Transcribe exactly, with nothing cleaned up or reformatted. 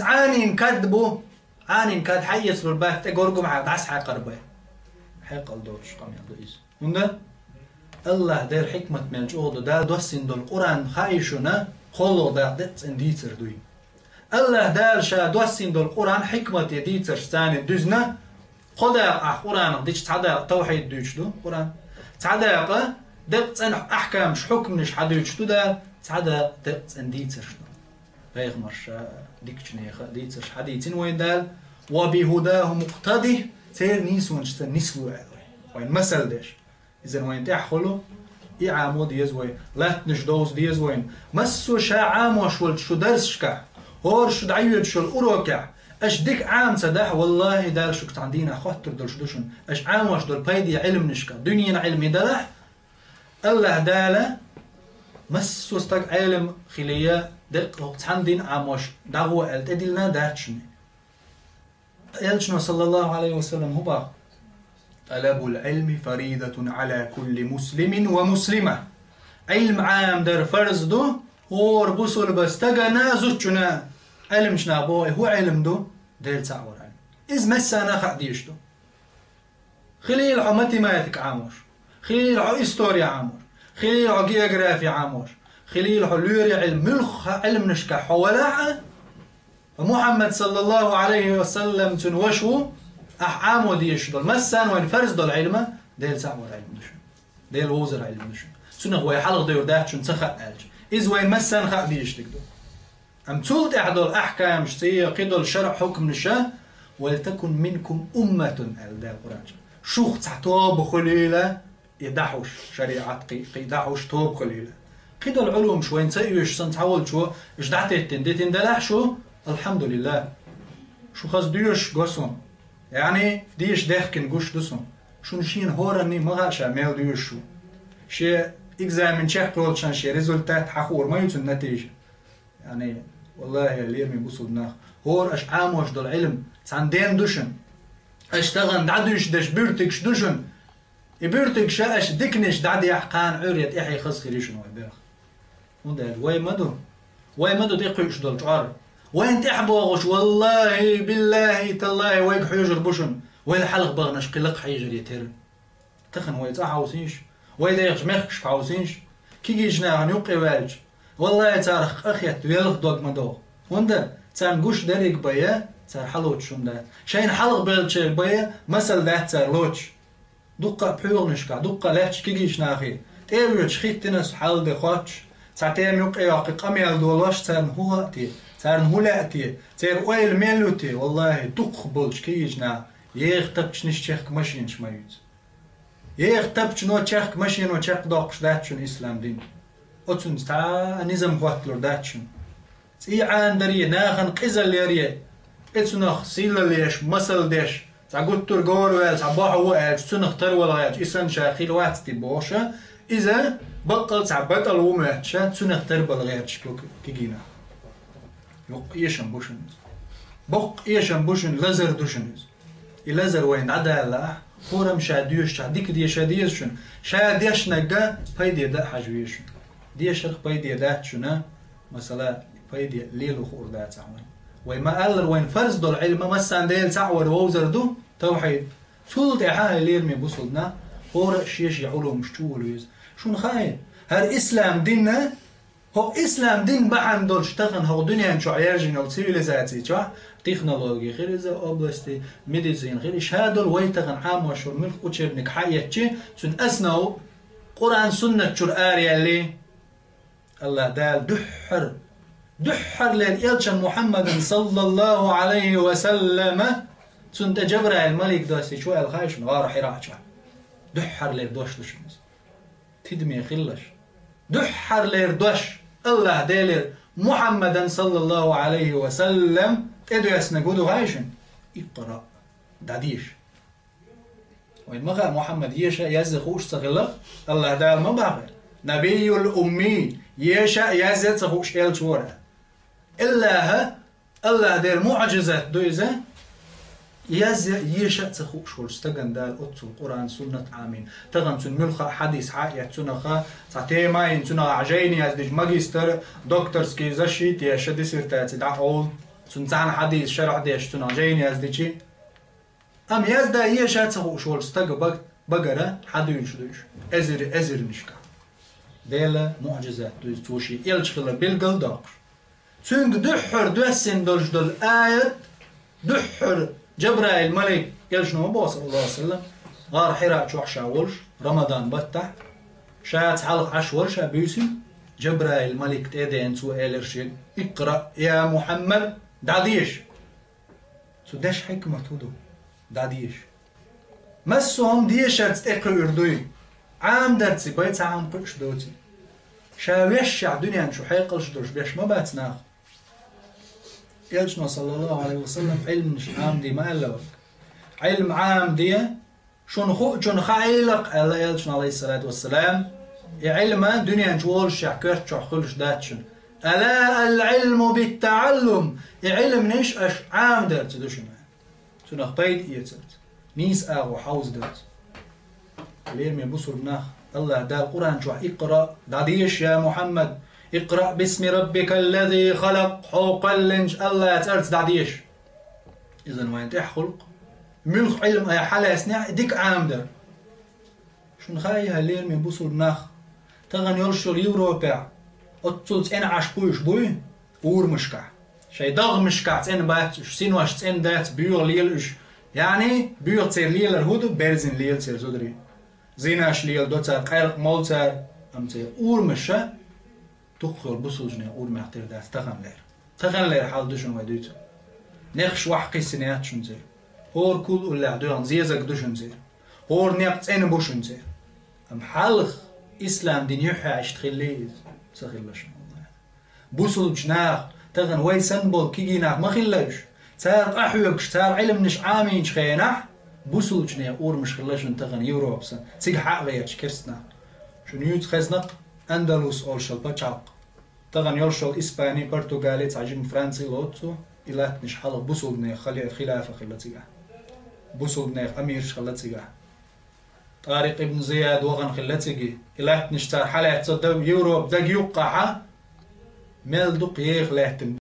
Ӏанин кад бу, Ӏанин кад хьаэцалур бац, тӀе горгум хьа дӀасхьаькхар бай. Хьекъал доцуш къамел ду иза. ХӀунда? Аллахь дера хьикмат мел чӀогӀа ду, Дала доссийна долу Къуръан хаий шуна, кхолло дакъа декъацӀен дийцар дуй. Аллахь Дала ша доссийна долу Къуръан хьикмате дийцарш царна дуьзна, кхо дакъа ахь Къуръанах дича, цхьа дакъа тавхьид дуьйцуш ду Къуръан, цхьа дакъа декъацӀен ахькамаш, хьукманаш хьадуьйцуш ду Дала, цхьа дакъа декъацӀен дийцарш ду. Пайхамарша, дикачу нехан дийцарш хьадийцина вайн Дала, «Ва бихудахум икътади», церан нийсонашца нисло аьлла вайн. Вайн масал деш. Иза вайн тӀехь хуьлу, и Ӏамо деза вай, латтанаш довза деза вайн. Массо а ша Ӏамош волчу шу дарсашкахь, хӀора шу дӀайоьдуш йолу урокехь, аша дика Ӏама ца дахь, валлахӀи, Дала шуьга цхьана дийнахь хоттур долуш ду шуна, аша Ӏамош долу пайде Ӏилманашкахь. Дуьненан Ӏилма далахь, Аллахь Дала массо а стаг Ӏелам хилийа, деккъа хӀокху цхьана дин Ӏамош дӀагӀо аьлла тӀедиллина дац шуна. Элчано, саллаллаху Ӏалайхи ва саллам, хӀун боху? «Талабул Ӏилми фаридатун Ӏала кулли муслимин ва муслима». Ӏилма Ӏамадар фарз ду хӀора бусулба стагана, зудчунна. Ӏелмаш наха боху, хӀун Ӏилма ду? Дела цхьаъ вар Ӏилма. Иза массарна хаа дезаш ду. Хилийла хьо математика Ӏамош, хилийла хьо история Ӏамош, хилийла хьо география Ӏамош, хилийла хьо лоьрийн Ӏилма, муьлхха Ӏилманашкахь хьо валахь а, хьо Мухьаммад, саллаллаху Ӏалайхи ва саллам, цуьнан ваша ву, ахь Ӏамо дезаш долу, массарна вайн фарз долу Ӏилма, Дела цхьаъ вар Ӏилма ду шуна. Дела вовзар Ӏилма ду шуна. Цунах вай хьалхадевр дац шуна ца хаьа аьлча. Иза вайн массарна хаа дезаш дерг ду. Амма цул тӀаьхьа долу ахькамаш, цӀе кхидолу шаръ хьукманаша, «Валтакун минкум умматун», аьлла Дала Къуръан чохь. Шух цхьа тоба хуьлийла, и дӀахьуш, шариӀат кхин, кхин дӀахьуш тоба хуьлийла. Кхидолу Ӏулумаш вайн ца оьшуш санна цхьаволчо, уьш дӀатеттина, дитина делахь шу, алхьамдулиллах. Шу хаза доьшуш го суна. Яъни, деша дехкина гуш ду суна. Шуна шена хӀоранний ма хаьа ша мел доьшуш ву. Шен экзамен чекхйолчу шен результат хьахуур ма ю цуьнан натийжа. Яъни, валлахӀи, лераме бусулба нах, хӀора аша Ӏамош долу Ӏилма цхьана ден ду шуна. Аша тахана дӀадуьйш деш буьртигаш ду шуна. И буьртигаш аша диканаш дӀадехь кхана Ӏуьйре тӀаьхье хаза хир ю шуна вай берах. ХӀунда аьлча вай ма ду. Вай ма ду тӀекхуьуш долу чкъор. Вайна тӀаьхьа богӀуш, валлахӀи, биллахӀи, таллахӀи, вайга хьоьжур бу шуна. Вайл хьалха баханаш кхин лакха хьийжаре терра. Тахана вай цӀа хьовсийша, вай дехачу мехкашка хьовсийша, кегийчу нахана юккъе ваьлча, валлахӀи, царах къахетта велха дог ма догӀу. ХӀунда? Царна гуш дерриг бая, цара хьалоцуш хӀума дац. Шайна хьалха беллачеран бая, масал дац цара лоцуш. Дуккха а пхьоьгӀанашкахь, дуккха а лаьтташ кегийчу нахе, тӀе а воьдуш, хӀиттина аса хьал де хоттуш, цхьа тема юккъе йоккхий къамел долош, царна хӀун хаьа те, царна хӀун лаьа те, церан ойла мел ю те, валлахӀи, дукхах болчу кегийчу наха еха тапчанаш, чехка машинаш ма юьйцу. Еха тапчано, чехка машино чекхдоккхуш дац шуна ислам дин. Оцунца цхьа а низам хӀотталур дац шуна. ЦӀий Ӏанадаре, нахана къизалла яре, тӀе цунах сийлалла еш, масал деш, цхьа гуттар а гора ваьлла, цхьа бохьа ву аьлча, цунах тарвала гӀерташ, и санна ша хир вац те бохуша, иза баккъал цхьа батӀал ву моьттуша, цунах тарбала гӀерташ ку-, кегийна. Боккха эшам бу шуна иза. Боккха эшам бу шуна, лазар ду шуна иза. И лазар вайна дӀадалалахь, хӀорамма ша доьшучохь дика деша деза шуна. Ша дешнарг пайде дан а хьажа веза шуна. Дешарх пайде дац шуна, масала, пайде лело хуур дацахь вайна. Вай ма-аллара, вайна фарз долу Ӏилма массарна Дела цхьаъ вар вовзар ду, тавхьид. Цул тӀаьхьа, хӀай лераме бусулба нах, хӀора а шен-шен Ӏулумаш чу волу веза. Шуна хаьий, хӀара ислам дин а, хӀокху ислам дин бахьана долуш тахана хӀокху дуьнен чохь яьржина йолу цивилизаци чохь, технологи хир иза, области, медицина хир, и ша долу вай тахана Ӏамош волу муьлхха учебник хьаэцчи, цуьнан основа Къуръан-суннат чуьра араяьлли, Аллах Дала дуьххьара, дуьххьарлера элчан Мухьаммадан, саллаллаху Ӏалайхи ва саллама, цунна тӀе Жабраил малик доссийча ву аьлла хаьий шуна, гӀара Хьира чохь. Дуьххьарлера дош ду шуна иза. Тидаме хилалаш. Дуьххьарлера дош Аллах Делера Мухьаммадан, саллаллаху Ӏалайхи ва саллам, тӀедоьссинарг хӀун ду хаьий шуна? Икъра. ДӀадеша. Вайн ма хаьа, Мухьаммад еша а язъя хууш ца хилла, Аллах Дала ма боху. Набийюл уммий, еша а язъя а ца хууш элча вара. Аллаха, Аллах Делан муӀжизат ду иза, язъя а, еша а ца хууш волчу стагана Дала оццул Къуръан, суннат Ӏамийна. Тахана цуьнан муьлхха а хьадис хьаэцна, цунах цхьа тема а йина, цунах жайна яздича магистр, докторский защита еш, диссертаци дӀакъовла. Цунна цхьана хьадийса шархь деш, цунах жайна яздичи. Амма язда еша ца хууш волчу стага баг-, багара хьадуьйцуш ду уьш. Эзир, эзирнашка. Делан муӀжизат ду иза, цо шен элча хилар билгал доккхуш. Цуьнга дуьххьара доьссина долуш долу аят, дуьххьара Жабраил малик, элчано ма боху, саллаллаху алейхи ва саллям, гӀар Хьира чохь ша волуш, Рамадан баттахь, ша цхьалха Ӏаш вара ша буьйсина, Жабраил малик тӀе а деана, цо элира шега: «Икъра, я Мухьаммад, дӀадеша». Цу дешан хьикмат хӀун ду? ДӀадеша. Массо а хӀума дешарца тӀекхуьур дуй. Ӏамадарца бен цхьа хӀума кхуьуш доций. Ша вешшехь дуьнен чу хьекъалш долуш беш ма бац нах. Элчано, саллаллаху алейхи ва саллям, Ӏилманаш Ӏамаде ма аьлла вайга. Ӏилма Ӏамаде, шуна хуучунна хаийла-кх, аьлла Элчано, алейхиссалату вассалам, и Ӏилма дуьнен чу волушшехь коьрта чохь хуьлуш дац шуна. «Ала ал-Ӏилму бит-таӀаллум», и Ӏилманаш аша Ӏамадарца ду шуна. Цунах пайда эцарца, нийса агӀо хьовзадарца. Лераме бусулба нах, Аллах Дала Къуръан чохь: «Икъра», дӀадеша, я Мухьаммад, «Икъра бисми раббикал лази халакъ», хьо кхоьллинчу Аллахьан цӀарца дӀадеша. Иза вайна тӀехь хуьлу-кх. Муьлха Ӏилма айхьа лаьцнехь, дика Ӏамадар. Шуна хаьий, хьалераме бусулба нах, тахана йолуш йолу Европехь оццул цӀена Ӏаш кхуьуш буй урамашкахь? Шайн дагӀмашкахь цӀена бац уьш, синош цӀена дац, боьха лела уьш. Яъни, боьха церан лелар хӀун ду? Берзина лела церан зударий. Зинаш леладо цара, къаьркъа молу цара, амма церан урамаш ша дукхахйолу бусулбанийн урамех тера дац таханлера. Таханлера хьал ду шуна вай дуьйцург. Нехаш вахь кхиссина яц шуна церан. ХӀора кул уллехь доьгӀна зезаг ду шуна церан. ХӀора некъ цӀена бу шуна церан. Амма хьалха ислам дин юьххьехь иштта хиллий иза? Ца хилла шуна, валлахӀи. Бусулбачу наха, тахана вай санна болу кегий нах ма хилла уьш. Цара къахьоьгуш, цара Ӏилманаш Ӏамийначу хенахь, бусулбачу нехан урамаш хилла шуна тахана Европа санна, цига хьа а гӀерташ керста нах. Шуна юьйцу хезна-кх Андалус олуш йолу пачхьалкх. Тахана йолуш йолу Испани, Португали, цхьа жима Франци лоцу цо, и латтанаш хьалха бусулбанех хали-, хилафа хилла цигахь. Бусулбанех амираш хилла цигахь. Тарикъ ибн Зияд вахана хилла цига. И латтанаш цара хьалаьцна дан Европа дага юккъахьа, мел дукха еха лаьттина